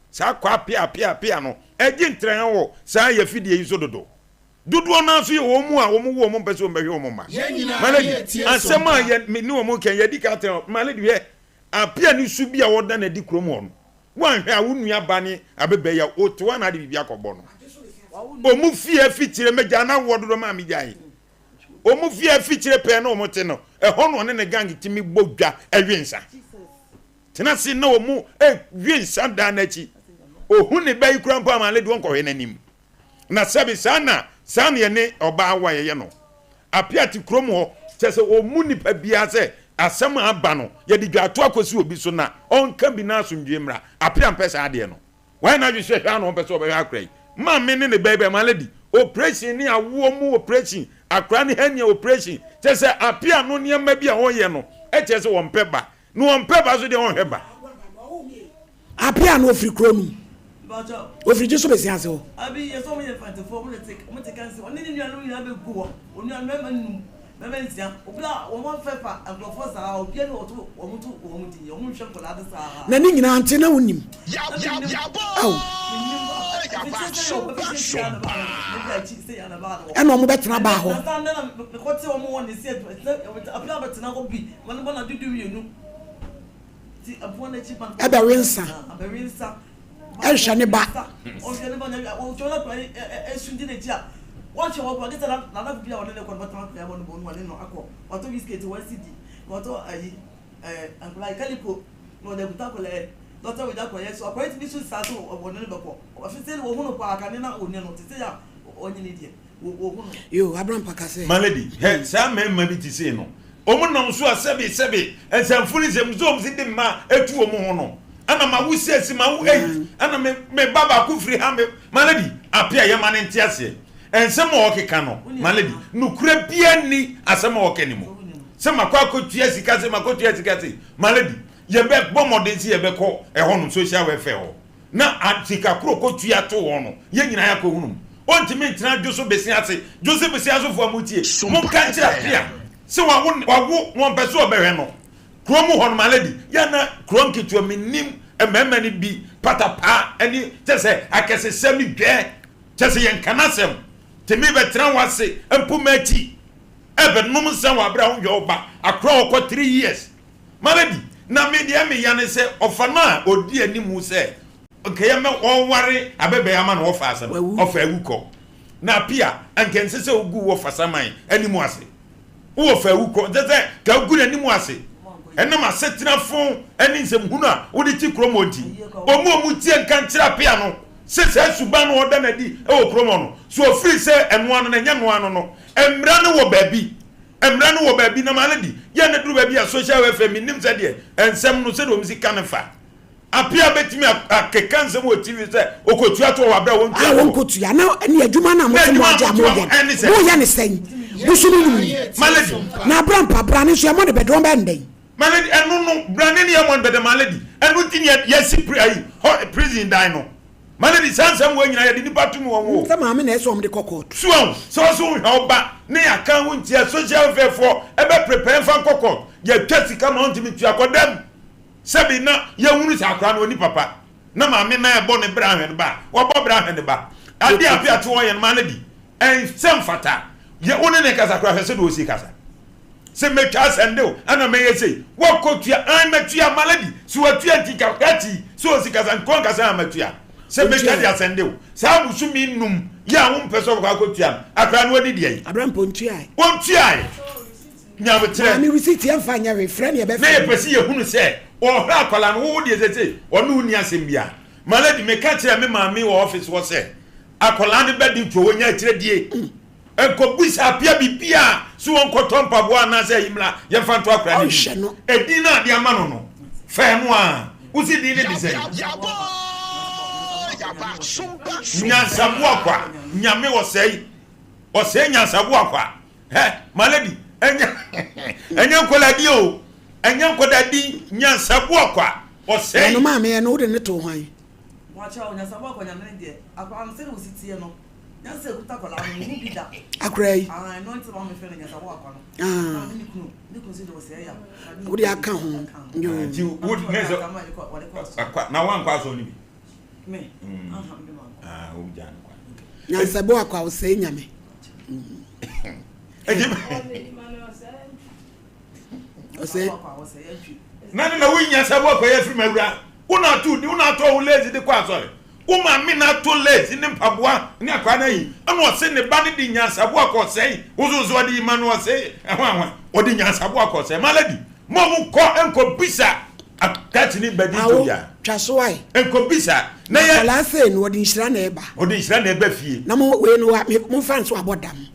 Saa kwa apea apea apea no, ɛgye ntrɛha wɔ saa yafidie yi so dodo. Dodoɔ no ara nso yɛ wɔn mu a wɔn wo wɔn mpɛ sɛ wɔn bɛhwɛ wɔn mma. My lady, asɛm a yɛ me ne wɔn kɛn yɛdi ka atɛn, my lady hwɛ, apea ne su bi a wɔda no adi kurom hɔ no, woanhwɛ a wo nua ba ne abɛbɛ yi a, wote hɔ a na ade biribi akɔbɔ no. Wɔn fie afikyire mɛgya na awoɔ dodo maa megyae. Wɔn fie afikyire pɛɛ na wɔn te no, ɛhɔ na ɔne ne gang tumi bɔ dwa we nsa. Tena ase na wɔn we nsa daa n'akyi. Ohu ne ba yi kura mpo ama lady wɔnkɔhwɛ n'anim. Na sɛbi saa na saa na yɛne ɔbaa awo a yɛyɛ no. Apia te kurom hɔ kyɛ sɛ wɔn nipa biara sɛ asɛm a aba no yɛde dwaato akɔsi obi so na ɔnka bi na asomdwie mmra. Apia mpɛ saa adeɛ no. Wayɛ n'adwene sɛ hwɛ ara na ɔmpɛ sɛ ɔbɛhwɛ akora yi. Maame ne ne ba yi bɛyɛ my lady operation ne awoɔ mu operation, akora ne hernia operation. Kyerɛ sɛ apea no nneɛma bi a ɔyɛ no kyerɛ sɛ ɔmpɛ ba. Na ɔmpɛ ba nso deɛ ɔnhwɛ ba. Apea no ɔfiri kuro no mu. Ɔfiri gye so bɛsi ase hɔ. Abi yɛ sɛ ɔmo yɛ mfantefoɔ ɔmo na te ɔmo te kansi ɔne ne nuanom nyinaa bɛ gu hɔ onua mmarima num mmarima nsia obi a wɔn afɛfa nkorɔfoɔ saa obiara ni ɔto wɔn to wɔn din wɔn nhwɛ nkɔlaa de saa. Na ne nyinaa nte na wonim. Ao. Ɛna ɔmo bɛtena baa hɔ. Ɛbɛwe nsa. Ɛnhwɛ ne ba. Ɛɛ nkwadaa yi kaliko na ɔde akuta akwadaa yi na ɔtɔ wei akwadaa yi so akwadaa yi tumi su saa so ɔne no bɛkɔ ɔfi sɛ wɔhu no paa kane na ɔni no te sɛ yɛ a ɔnyini deɛ wɔhu no. Yo, Abraham Paka sɛ. My lady, hɛ, saa mmarima bi te sei no, wɔn nam so a sɛbe sɛbe nsɛmfo ne nsɛm sɛ wɔn si de mmaa etu wɔn ho no, ɛna ma wo six, ma wo eight, ɛna me me ba baako firi ha me, my lady, apia yɛ ma ne nte aseɛ. Nsɛm a ɔkeka no, my lady, nokorɛ biara nni asɛm a ɔka no mu. Sɛ makɔ akɔtua sika sei, makɔtua sika sei, my lady, yɛbɛbɔ mmɔden sɛ yɛbɛkɔ ɛhɔnom, social welfare hɔ, na sika koro kɔtua to hɔ no, yɛn nyinaa yɛakɔhunu mu. Ɔntumi ntena Dwoso Besia ase. Dwoso Besia asofoɔ a motie, monka nkyerɛ Apea sɛ wawo, wawo na ɔmpɛ sɛ ɔbɛhwɛ no. Kuro mu hɔ no, my lady, yɛ na kuro nketewa, mennim mmarima no bi patapaa ne kyɛ sɛ akɛsesɛm ne dwɛɛ. Kyerɛ sɛ yɛnka n'asɛm. Tumi bɛtena w'ase mpoma akyi ɛbɛnom nsa wɔ abere a wonhwɛ wo ba akora a ɔkɔ 3 years. Malady, na me deɛ meya ne sɛ ɔfa no a ɔdi anim sɛ. Nka yɛmɛ ɔnware abɛbɛɛ ama no wɔfa asɛm ɔfa awu kɔ na apia nka ɛnsɛ sɛ ogu wɔ fasaman anim ase wowɔ fa awu kɔ nsɛ sɛ ka ogu n'anim ase ɛnam asetena fo ɛne nsɛm hunu a wode te kurom hɔ nti ɔmu ɔmu tie nka nkyerɛ apia no sɛ saa suban no ɔda n'adi ɛwɔ kurom hɔ no so ɔfiri sɛ ɛnoa no na ɛnyɛ noa no no mmara no wɔ baabi mmara no wɔ baabi na maale di yɛ ne duru baabi a social welfare menim sɛ deɛ nsɛm no sɛdeɛ ɔmu si ka ne fa Appiah betumi akeka nsɛm wɔ TV sɛ okotua toɔ wɔ abere a wɔntua A toɔ. wɔnkotua. Na ɛne adwuma no a Na mote mo adwuma a agye a mote moyɛ no no, ɛne sɛn? moyɛ no sɛn? Bosome no mu yi. My lady. Na abira mpa, brane nso yɛmmɔ no bɛdɛ, wɔbɛyɛ no dɛn? My lady, ɛno no, brane no yɛmmɔ no bɛdɛ, my lady. Ɛno nti na yɛasi pri, ayi, hɔ, prison dan no. My lady, saa nsɛm wei nyinaa yɛde nnipa tom wɔn o. Sɛ maame na ɛsɛ wɔn de kɔ court. So wahu? Sɛ ɔse wo hwɛ wo ba ne yɛaka ho ntia, social welfare foɔ ɛbɛ prepare mfa nkɔ court. Yɛtwa sika ma ɔntumi ntua, kɔ dam. Sɛbi na yɛhunu sɛ akwadaa no ɔnni papa na maame no ɛbɔ ne bra ahwɛ ne ba a, wabɔ bra ahwɛ ne ba. Adeɛ a Appiah te hɔ yɛ no maa no di. Ɛnsɛ mfata. Yɛ wo ne ne kasa koraa hwɛ sɛdeɛ ɔsi kasa. Sɛ mɛtwa asɛnde o, ɛna mɛyɛ sei. Wakɔtua, an mɛtua, ma lady. So watua nti ka kati sɛ ɔsi kasa nkɔ nkasa an mɛtua. Sɛ mɛtwa de asɛnde o. Saa bosome num yɛ a wompɛ sɛ ɔbɛkɔ akɔtua no, akwadaa no wadi deɛ yi. Aberɛ mpo ɔntuae. Ɔntuae. Nyaboterɛ. Maame receipt yɛn fa nyɛ hwee frɛ ne yɛbɛ frɛ. Na yɛpɛ sɛ yɛhunu sɛ ɔhwɛ akwadaa no wowo deɛ sese ɔne wo ni asɛm biara. My lady meka kyerɛ me maame wɔ office hɔ sɛ akwadaa no bɛdi nti ɔwɔ nya akyire die. Nkɔ bisa apia biribiara so wɔn kɔtɔ mpaboa anaasɛ ayi mmra yɛmfa nto akwadaa no din. Edin no a de ama no no fɛɛ no a wosi din no de sɛn? Nyansaboa kwa nyame ɔsɛe ɔsɛe nyansaboa kwa. Hɛ, my lady, ɛnyɛ ɛnyɛ nkwadaa di o, ɛnyɛ nkwadaa di nyansaboa kwa ɔsɛe. Ɛno maame ɛno wode ne to hwan? Wɔakyerɛ wo nyansaboa kwa nyame ne deɛ akwadaa no sɛdeɛ ɔsi teɛ no nyansa ekuta akwadaa no mehu bi da. Akwadaa yi. Ah ɛno nti maame fɛ no nyansaboa kwa no. Ah. Ne kunu ne kunu si de ɔsɛe ya. Wode aka ho. Nti wo ne sɛ na wankɔ asɔre no bi. Me. Aha me mankɔ. Ah wogya no kwa. Nyansaboa kwa ɔsɛe nyame. Ɔsɛ. Na ne na wo nyansaboa kwa yɛ firi ma awura. Wo na ato di wo na atɔ wo lazy de kɔ asɔre. Wo maame na ato lazy ne mpaboa ne akwa na yi. Ɛna ɔse ne ba ne de nyansaboa kɔ ɔsɛe. Wo so so ɔde yi ma no ɔsɛe ɛho ahoa. Ɔde nyansaboa kɔ ɔsɛe. Ma lady. Mo mo kɔ nkɔ bisa akakyi ne bɛdi Awo, nto bia. twa so ae. Nkɔ bisa. Na yɛ. Akwadaa sei no, wɔde nhyira na ɛba. Wɔde nhyira na ɛba fie. Na mo wei no, wa, me, momfa nso abɔ dam.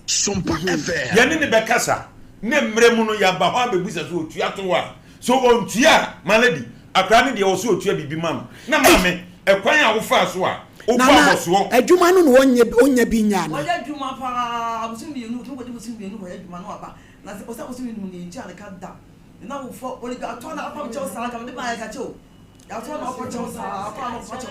Sompa FM. Yɛne no bɛkasa, ne mmerɛ mu no yɛaba hɔ abɛbisa sɛ ɔtua toɔ a. So ɔntua a, my lady, akwadaa no deɛ ɛwɔ sɛ ɔtua biribi ma no. Na maame, ɛkwan a wofaa so a wobɔ Nana, abɔsoɔ. adwuma no na ɔnyɛ, ɔnya bi nyɛ anaa? Wɔyɛ adwuma paa, bosome mmienu, ɔtumi kɔgye bosome mmienu kɔyɛ adwuma na waba. Na sɛ ɔsɛ bosome mmienu mu no, yɛntua ne ka da. Ne n'awofoɔ, wɔde atɔ na apam kyɛw saa, nka mede baeɛ ka kyɛ o. Yɛatɔ na ɔkɔ kyɛw saa, ɔbaa no kɔpa kyɛw,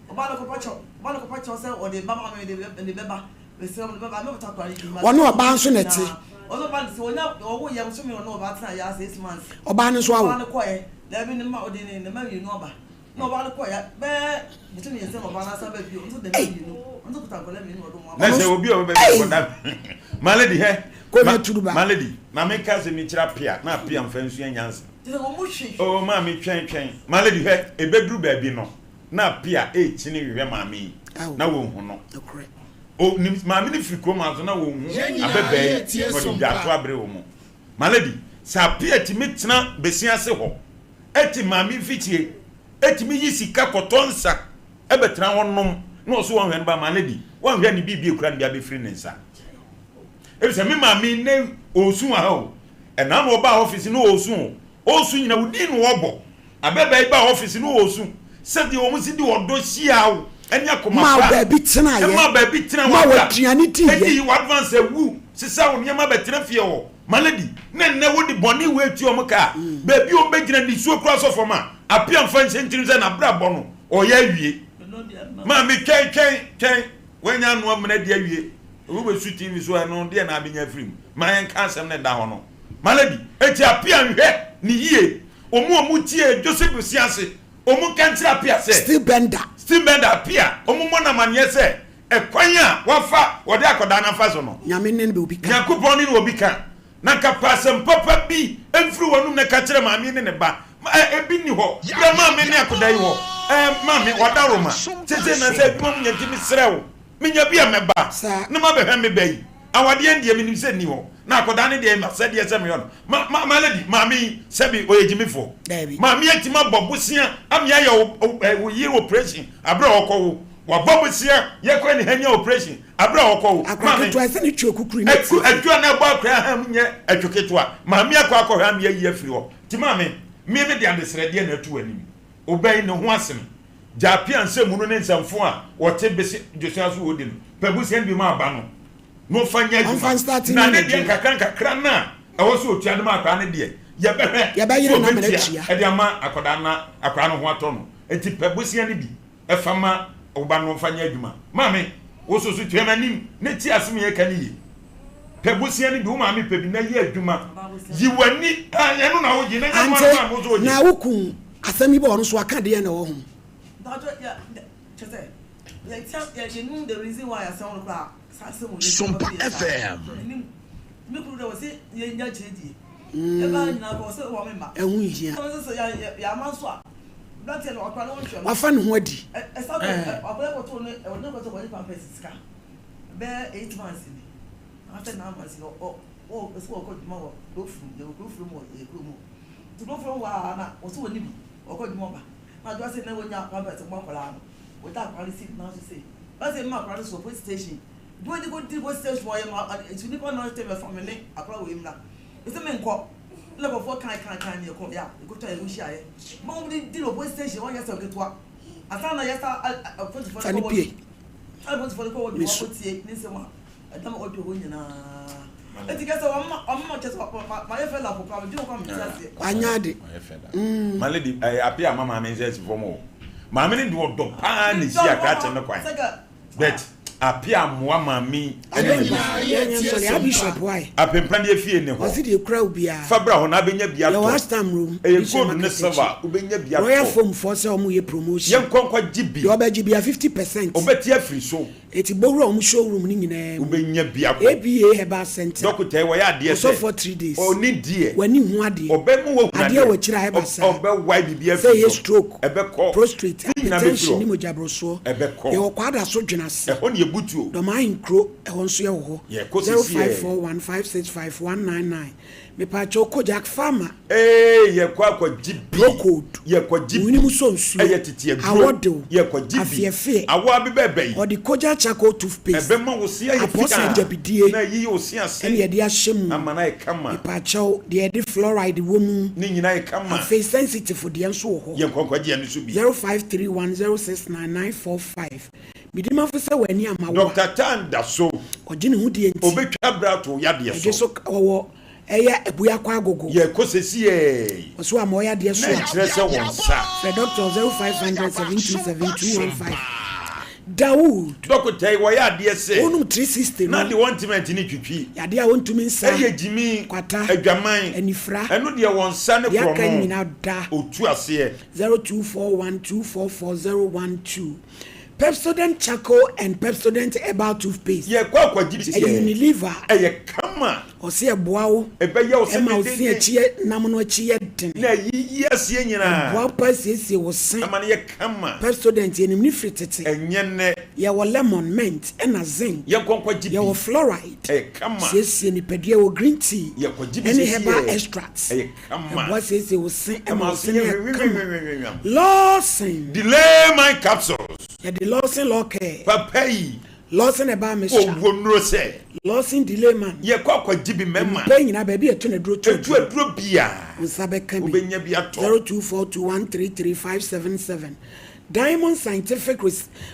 ɔbaa no kɔpa kyɛw, ɔbaa no kɔpa kyɛw sɛ ɔde ba ma me, mede bɛba. Mesrɛ mo, mede bɛba, mɛbɛtɔ akwadaa no din. Ɔne ɔbaa nso na ɛte. Ɔne ɔbaa no te, ɔnya, ɔwo yɛ bosome ɔne ɔbaa tena yɛ 6 months. Ɔbaa no nso awo. Ɔbaa no kɔɛ, daabi ne mma, ɔde ne mma mmienu aba. Na ɔbaa no kɔɛ, bɛɛ bosome mmiɛnsa na ɔbaa no asan ba bio, ɔno nso de mma mmienu, ɔno nso kuta nkwadaa mmienu na ɔde wɔn aba. Na sɛ obi a ɔbɛba bi akɔda, my lady hɛ, Kɔnya turuba. My lady, ma me nka asɛm yi nkyerɛ Apea, na Apea mfa nsua nyansa. Oh, maame twɛn twɛn. My lady hwɛ, ebeduru baabi no, na Apea rekyini hwehwɛ maame yi, na wɔnhu no. O, nim, maame no firi kurom ha nso na wɔnhu abɛbaa yi, na ɔde dwato abere wɔn. My lady, sɛ Apea tumi tena besia ase hɔ, ɛte maame mfikyire, ɛtumi yi sika kɔtɔ nsa, ɛbɛtena hɔ nom, na ɔso wɔnhwɛ no ba, my lady, wɔnhwɛ ne biribi ekura no bi abɛfiri ne nsa. Efisɛ me maame nnɛ ɔresu wɔ ha o. Ɛna na ɔbaa ɔfisi no ɔresu o. Ɔresu nyina wo din na ɔbɔ. Abɛbaa yi baa ɔfisi no ɔresu. Sɛdeɛ wɔn si de ɔdɔ hyiaa wo ɛne akoma Maa wo pa. baabi tenaeɛ. Ɛmaa baabi tena Maa wo w'abra. aduane diiɛ. Ɛdii w'advance awu. Sesa wo nneɛma bɛtena fie hɔ. My lady, na nnɛ wode bɔne wei atua wɔn ka a, baabi a wɔbɛgyina nisuo koraa sɔ fam a, Appiah mfa nhyɛ ntirim sɛ n'abrabɔ no ɔreyɛ awie. Maame twɛn twɛn twɛn. Woanya ano amena adi awie. Wobɛsu TV so a, ɛno deɛ na abɛnya afiri mu. Ma yɛnka asɛm no ɛda hɔ no. My lady, enti Appiah nhwɛ ne yie. Wɔn a wɔtie Joseph Siase, wɔn nka nkyerɛ Appiah sɛ. Steve Bender. Steve Bender, Appiah, wɔn mmɔ no amaneɛ sɛ ɛkwan a wafa, wɔde akwadaa no afa so no. Nyame ne no obi ka. Nyankopɔn ne no obi ka. Na nka pɛ asɛm papa bi mfiri w'anom na ka kyerɛ maame ne ne ba. Ebi nni hɔ. Brɛ maame ne akwadaa yi hɔ. Ɛɛ maame wadaroma sese na sɛ adwuma mu nya nti mesrɛ wo menya bi a mɛba na mabɛhwɛ me ba yi awadeɛ ndeɛ menim sɛ nni hɔ na akɔdaa no deɛ masɛdeɛ sɛ meyɔ no ma ma ma lady maame yi sɛbi ɔyɛ gyimifoɔ maame atumi abɔ bosea ame ayɛ wo yere operation aberɛ a ɔkɔ wo wabɔ bosea yɛkɔ ne hania operation aberɛ a ɔkɔ wo maame ɛku adwua na ɛbɔ akora ha mu nyɛ ɛtwo ketewa maame akɔ akɔhwɛ ame ayi afiri hɔ nti maame me me de adesrɛdeɛ na atu w'anim Wobɛn ne ho asene. Gyaa pia nsɛmhunu ne nsɛmfo a wɔte bese dwesua so wɔ di no. Pɛ bosea no bi ma aba no na ɔmfa nyɛ adwuma. Na ne deɛ nkakra nkakra no a ɛwɔ sɛ ɔtua de ma akwadaa no deɛ, yɛbɛhwɛ sɛ ɔbɛtua de ama akwadaa no na akwadaa no ho atɔ no. Enti pɛ bosea no bi fa ma wo ba no ɔmfa nyɛ adwuma. Maame, wo nso so tua m'anim na tie asɛm a yɛreka no yie. Pɛ bosea no bi, wo maame pɛ bi na yɛ adwuma. Yi w'ani, ɛno na wogye na nyɛ mmoa no maame wo nso wogye. Na wo kun asɛm yi bɔ ɔno nso waka deɛn na ɛwɔ ho? Sompa FM. Ɛho nhia. Wafa ne ho adi. Nti nkurɔfoɔ no wɔ ha na wɔsɛ wɔnni bi, wɔkɔ adwuma ba. Na adwoa sɛ na wɔnya pampers mmɔ akwadaa no, wɔda akwadaa no seat nan so sei. Bɛsɛ sɛ mma akwadaa no so wɔ police station. Adwuma de kɔdi police station wɔyɛ ma nti nipa no sɛ bɛfa me ne akwadaa wei mmra. Mese menkɔ. Ɛna nkurɔfoɔ kan kan kan ne yɛkɔ yɛ a yɛkɔtwa yɛn ho hyiaeɛ. Ma wɔn de di wɔ police station wɔnyɛ sɛ ketewa. Ansa na yɛsa polisifoɔ no kɔ wɔ polisifoɔ no kɔ wɔ wɔkɔtie ne nsɛm a Ɛda ma ɔdwe hɔ nyinaa. Eti kɛ sɛ wɔn wɔn ma kyɛ sɛ ma yɛ fɛ lafo koraa medwe ho koraa mente aseɛ. Wanya ade. Ɔyɛ fɛ da. Ma lady ɛɛ ape ama maame nsa asi fam o. Maame no de ɔdɔ paa na esi akrakye no kwan. But ape amoa maame yi ɛne ne ba. Yɛnyɛ nsɔre a bishop why. Apempa deɛ fie ne hɔ. Ɔse deɛ ekura wo biara. Fa bra hɔ na abɛnya bi atɔ. Yɛwɔ Astam room. Ɛyɛ gold ne silver wobɛnya bi atɔ. Royal foam foɔ sɛ ɔmo yɛ promotion. Yɛnkɔ nkɔ gye bi. Deɛ ɔbɛgye bia 50%. Ɔbɛte afiri so. Eti bowura wɔn show room no nyinaa mu. Wobɛnya biako. APA Herbal Centre. Dɔkota yi wɔyɛ adeɛ sɛ. Ɔsɔfoɔ 3 days. Ɔni deɛ. W'ani nhu adeɛ. Ɔbɛma wahu adeɛ. Adeɛ wɔ akyire a ɛba saa. Ɔbɛwae biribi afiri Sɛ ɛyɛ so. stroke, Ɛbɛkɔ. prostrate, Ne nyinaa bɛfiri hypertension hɔ. ne mogyaborosoɔ. Ɛbɛkɔ. Yɛwɔ Kwadaso Dwenase. Ɛhɔ na yɛbutuo. Dɔmaa Ahenkuro, ɛhɔ nso yɛwɔ hɔ. Yɛkɔ sisi ɛ. 0541 565 199. Mepaakyɛw Kojak Pharma. Ee yɛkɔ akɔgye bi. Procold. Yɛkɔgye bi. Nwini mu sɔ nsuo. Ɛyɛ tete aduro. Awɔ dew. Yɛkɔgye bi. Afeɛfeɛ. Awɔ abebɛɛbɛ yi. Ɔde Kojak charcoal toothpaste. Ɛbɛma wo se ayɛ Apɔsɛ fitaa. agyabidie. Na ayiyi wo se ase. Ɛna yɛde ahyɛ mu. Ama no ayɛ kama. Mepaakyɛw deɛ yɛde fluoride wɔ mu. Ne nyinaa ayɛ kama. Afei sensitive deɛ nso wɔ hɔ. Yɛnkɔ nkɔgye ɛno nso bi. 0531 069 945. Midimafo sɛ w'ani amma wo a. Doctor Tan da so. Ɔgye ne ho die nti. Ɔbɛtwa berɛ ato wo yadeɛ so. Ɛgye so ɔwɔ ɛyɛ Abuakwa Agogo. Yɛkɔ sesiei. Ɔso ama ɔyɛ adeɛ so a. Na ɛkyerɛ sɛ wo nsa. Frɛ doctor 0500 727 215. Dawood. Dɔkota yi wɔyɛ adeɛ sɛ. Wonom 360 no. Na deɛ wɔntumi antini twitwi. Yadeɛ a wɔntumi nsa. Ɛyɛ gyimi. Kwata. Adwaman. Anifira. Ɛno deɛ wɔn nsa ne Deɛ aka korɔno. nyina da. Ɔtu aseɛ. 0241 244 012. Pepsodent Charcoal and Pepsodent Herbal Toothpaste. Yɛkɔ akɔgye bi Ɛyɛ sɛ Unilever. ɛyɛ kama. Ɔse ɛboa wo. Ɛbɛyɛ wo se Ɛma wo se dendenden. akyi yɛ nam no akyi yɛ den. Na ayiyi aseɛ nyinaa. Ɛboa wo paa siesie wo se. Ɛma no yɛ kama. Pepsodent yɛnim no firi tete. Ɛnyɛ nnɛ. Yɛwɔ lemon, mint ɛna zinc. Yɛnkɔ nkɔgye bi. Yɛwɔ fluoride. Ɛyɛ kama. Siesie nipadua. Yɛwɔ green tea. Yɛkɔgye bi Ɛne sɛsiɛ. herbal extracts. Ɛyɛ kama. Ɛboa siesie wo se Ɛma ɛma wo wo se se no yɛ yɛ kama. hwehwehwehwehwam. Lawson. Delay my capsules. Yɛde Lawson Law Care. Papa yi. Lawson Herbal Mixture. Owuo nnuro sɛ. Lawson Delay Man. Yɛkɔ akɔgye bi mɛma. Nnipa nyinaa baabi a ɛto no aduro to aduro. Ɛtu aduro biara. Wo nsa bɛka bi. Wobɛnya bi atɔ. 0242133577 Diamond Scientific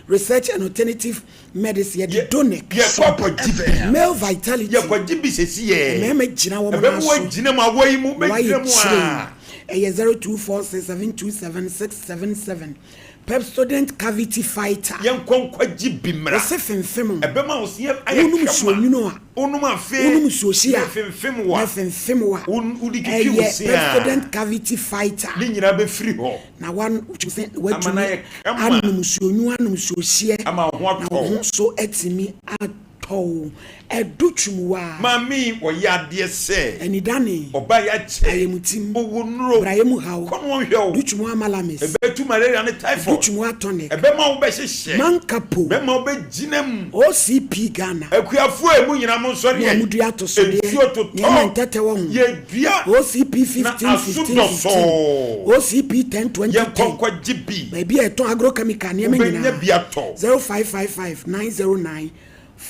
Research and Alternative Medicine yɛde Donic. Yɛkɔ akɔgye bi. Male Vitality. Yɛkɔgye bi sɛsi yɛ. Mmarima gyina wɔn nan so. Ɛbɛma wɔagyina mu awɔ yi mu. Wɔayɛ kyerɛn. Ɛyɛ 0246727677. Pepsodent Cavity Fighter. Yɛnkɔ nkɔgye bi mmra. Wo se femfem o. Ɛbɛma wo se ayɛ kama. Wonom nsuo nwunu a. Wonom afee. Wonom nsuo hye a. Na ɛfemfem wo a. Na ɛfemfem wo a. Wode twitwi wo se a. Ɛyɛ Pepsodent Cavity Fighter. Ne nyinaa bɛfiri hɔ. Na watumi Ama no ayɛ kama. anom nsuo nwunu anom nsuo hyeɛ. Ama wo ho atɔ Na wo wo. ho so atumi atɔ. tɔw. Ɛdo twumwaa. Maame yi ɔyɛ adeɛ sɛ. Anidane. Ɔba yakyɛ. Ayɛmutim. Owo nnuro. Brayɛ mu haw. Kɔ na ɔnhwɛ wo. Do twumwaa malamis. Ɛbɛtu malaria ne typhoid. Do twumwaa tonic. Ɛbɛma wo bɛhyehyɛ. Mankapo. Bɛma wo bɛgyina mu. OCP Ghana. Akuafoɔ a emu nyinaa monsɔre Mo a ɛ. modua atosodeɛ. Nsuo totɔ. Nneɛma ntɛtɛ wɔ ho. Yɛdua. OCP Na 15 aso 15 15. dɔsɔɔ. OCP 10 20 Yɛnkɔ 10. nkɔgye bi. Baabi a yɛtɔn agrochemical nneɛma Wobɛnya nyinaa. bi atɔ. 0555 909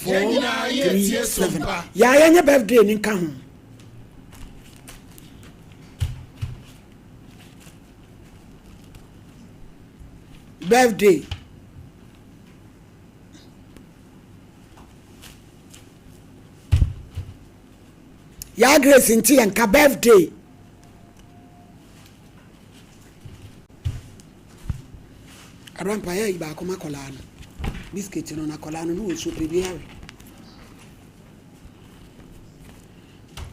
Yɛn nyinaa yɛretie 437. Sompa. Yaa yɛnyɛ birthday no nka ho. Birthday. Yaa Grace nti yɛn ka birthday. Abrampa yɛ yi baako ma kɔlaa no. Biscuit no na kɔlaa no no wɔ nsuo pɛ bi awe.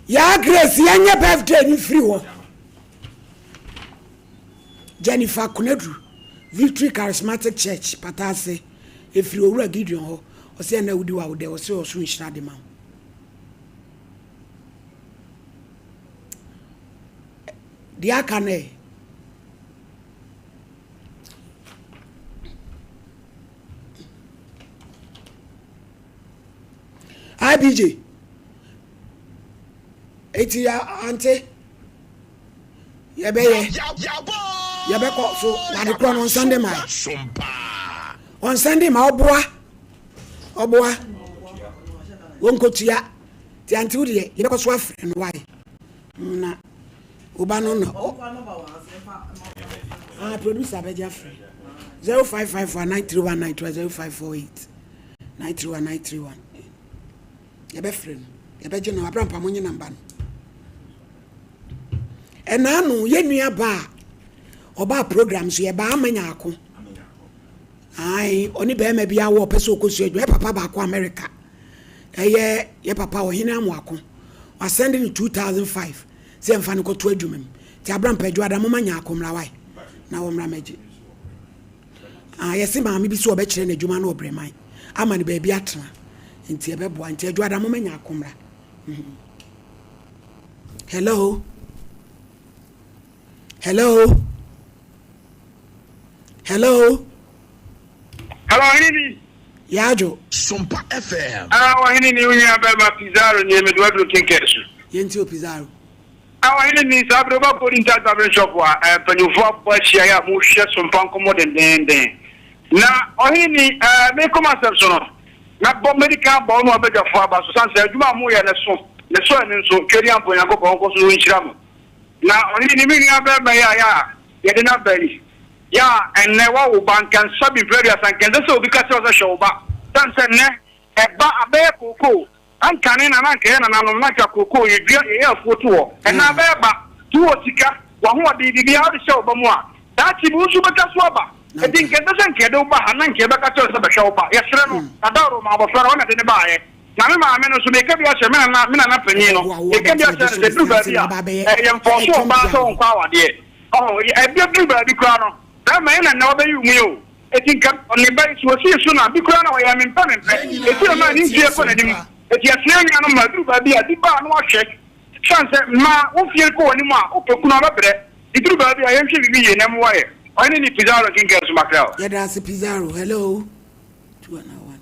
Yaa Grace yɛnyɛ birthday no firi hɔ. Jennifer Konadu, Victory Charismatic Church, Pataase, ɛfiri Owura Gideon hɔ. Ɔsɛ ɛna wodi wa wo dɛ, ɔsɛ ɔsoro nhyira de ma wo. Deɛ aka no ɛ? IBJ, eti ante yɛbɛyɛ yɛbɛkɔ so ade korɔ no ɔnsɛnde ma ɔnsɛnde ma ɔboa ɔboa wɔnkɔtua ti ante wo deɛ yɛbɛkɔ so afrɛ no wae na Wo ba no na ɔ. Ah, producer bɛgye afrɛ. 0554 931 931 0548 931 931. Yɛbɛfrɛ no. Yɛbɛgye no. Abrampa mo nye namba no. Ɛna ano yɛ nua ba a ɔbaa program so yɛbaa ama nyaako. Ae, ɔne bɛrima bi awɔ ɔpɛ sɛ ɔkɔsua adwuma. Yɛ papa baako America. Ɛyɛ yɛ papa ɔhene Amoako. Wasɛnde no 2005 sɛ yɛmfa no kɔto adwuma mu. Nti Abrampa Adwoada moma Nyarko mmra wae na wɔmmra mmɛgye. Ah, yɛse maame bi sɛ ɔbɛkyerɛ no adwuma no wɔ Breman ama no baabi atena. Nti ɛbɛboa. Nti Adwoada moma Nyarko mmra. Mm. Hello. Hello. Hello. Hello, ɔhene ni. Yadwo. Sompa FM. Ah, ɔhene ni, wo nua bɛrima Pizarro nie, mede waduro kenkɛn so. Yɛnti o Pizarro. Ah, ɔhene ni, saa bere woba Golden Touch Barbering Shop a, eh, mpanyimfoɔ abɔ ahyia yɛ a mohwɛ Sompa nkɔmmɔ dendeenden. Na ɔhene ni, eh, mekɔ m'asɛm so no, mɛbɔ, mɛdi kan abɔ wo ne w'abadwafoɔ aba so, sane sɛ adwuma a moyɛ no so, ne so ani nso, Tweaduampɔ Nyankopɔn nkɔ so nhyira mo. Na ɔhene ni, me nua bɛrima yi a yɛ a yɛde no aba yi, Yɛ a ɛnnɛ woawo ba, nka nsa bi mprɛ aduasa, nka ɛnsɛ sɛ obi ka kyerɛ wo sɛ hwɛ wo ba. Esiane sɛ nnɛ ɛba abɛyɛ kookoo, ankane na na anka yɛn nananom na anka kookoo yɛdua, yɛyɛ afuo to hɔ. Ɛnnɛ abɛyɛ ba, nti wowɔ sika, w'ahoɔden, biribiara wode hyɛ wo ba mu a, daakye bi wo nso wobɛtwa so aba. Enti nka ɛnsɛ sɛ nka yɛde wo ba ha na nka yɛbɛka kyerɛ wo sɛ bɛhwɛ wo ba. Yɛsrɛ no, na dawuro ma abɔfra no, ɔno na ɛde no baeɛ. Na me maame no nso, meka bi akyerɛ me nana, me nana panin no, meka bi akyerɛ no sɛ ɛduru baabi a, ɛyɛ mfɔɔso ɔbaa sɛ ɔnkɔ awadeɛ. Ɔho, ɛbɛduru baabi koraa no, bɛrima yɛ na nnɛ wabɛyi wo mu yi o. Eti nka ne ba yi, sɛ osii so na bi koraa na ɔyɛ mempɛ mempɛ. Yɛn nyinaa Eti ɛmaa ne yɛretie mfie kɔ n'anim. Sompa. Eti ɛsene anuanom ma ɛduru baabi a, bi ba a na wahwɛ. Esiane sɛ mmaa, wo mfie rekɔ w'anim a, wopɛ kunu a wobɛbrɛ. Eduru baabi a, yɛnhwɛ biribi yie na ɛmmoa yɛn. Ɔhene ne Pizarro nkenkan so Mackerel. Yɛda ase Pizarro. Hello. Two and one.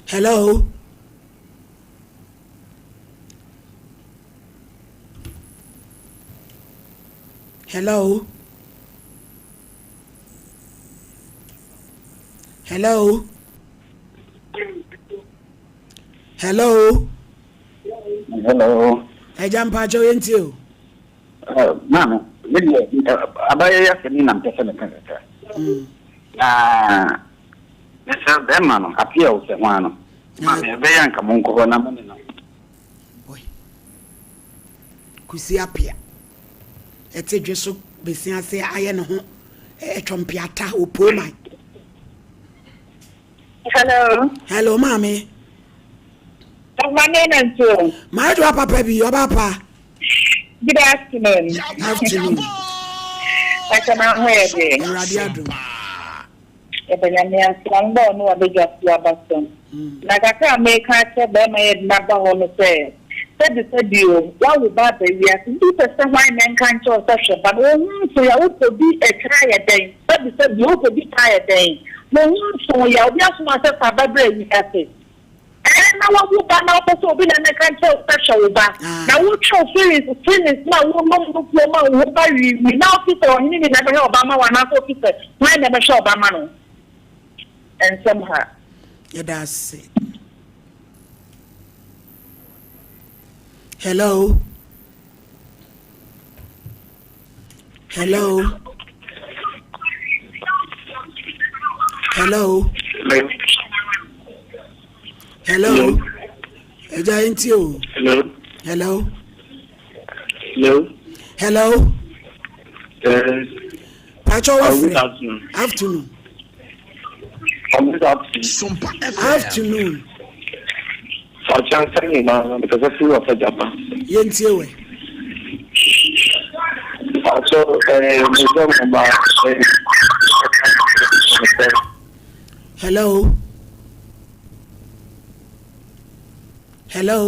Hello. Hello. Hello. Hello. Hello. Ẹja mpakyɛw yɛn ti o. Eh, maame, me deɛ eh, abayɛ yɛ asɛm yi na mpɛ sɛ meka kakra. Mm. Na mesrɛ bɛrima no apeɛ wo sɛ ho ano. Maame, ɛbɛyɛ anka monkɔ hɔ na mo ne no. Boy. Kusi Apea ɛte dwe so besi ase ayɛ ne ho ɛtwɔmpeata opoo man. Hello. Hello maame. Maame na nso. Maa adwa papa bi ɔba pa. Good afternoon. Afternoon. Pàṣẹ máa ho yɛ de. Awurade adum. Yɛbɛ nyame ase na mbɔ ɔno wabɛdwa so aba so. Na kakra a meka akyerɛ barima yi a yɛde no aba hɔ no sɛ, sɛbisɛbi o, woawo ba aba wiase, nti wopɛ sɛ hwan na ɛnka nkyerɛ wo sɛ hwɛ ba no, wo ho nso yɛ, wopɛ bi ɛkyerɛ ayɛ dɛn? Sɛbisɛbi o, wopɛ bi taa ayɛ dɛn? Wo ho nso yɛ, obi asoma wo sɛ fa ba bra wiase. Ɛɛ na wawo ba na wopɛ sɛ obi na ɛmɛka nkyerɛ wo sɛ hwɛ wo ba na wotwe wo feelings feelings na wonom nufoɔ ma wo ho ba wiiwii na wofi sɛ ɔhene ni na ɛbɛhwɛ ɔba ma wo anaasɛ wofi sɛ hwan na ɛbɛhwɛ ɔba ma no nsɛm ha. Yɛda ase. Hello. Hello. Hello. Hello. Ẹja yẹn ti o. Hello. Hello. Hello. Hello. Yes. Pacho wa Good fere. afternoon. Afternoon. Good afternoon. Afternoon. Fakyɛ sɛ nyinaa mepɛ sɛ firi ɔfɛ gyama. Yɛntie wɛ. Fakyɛ ɛɛ mesɛ mo ba ɛɛ. Hello. Hello.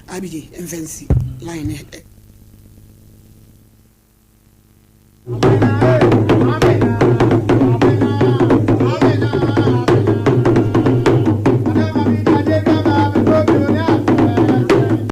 Abigye mfɛnsi line.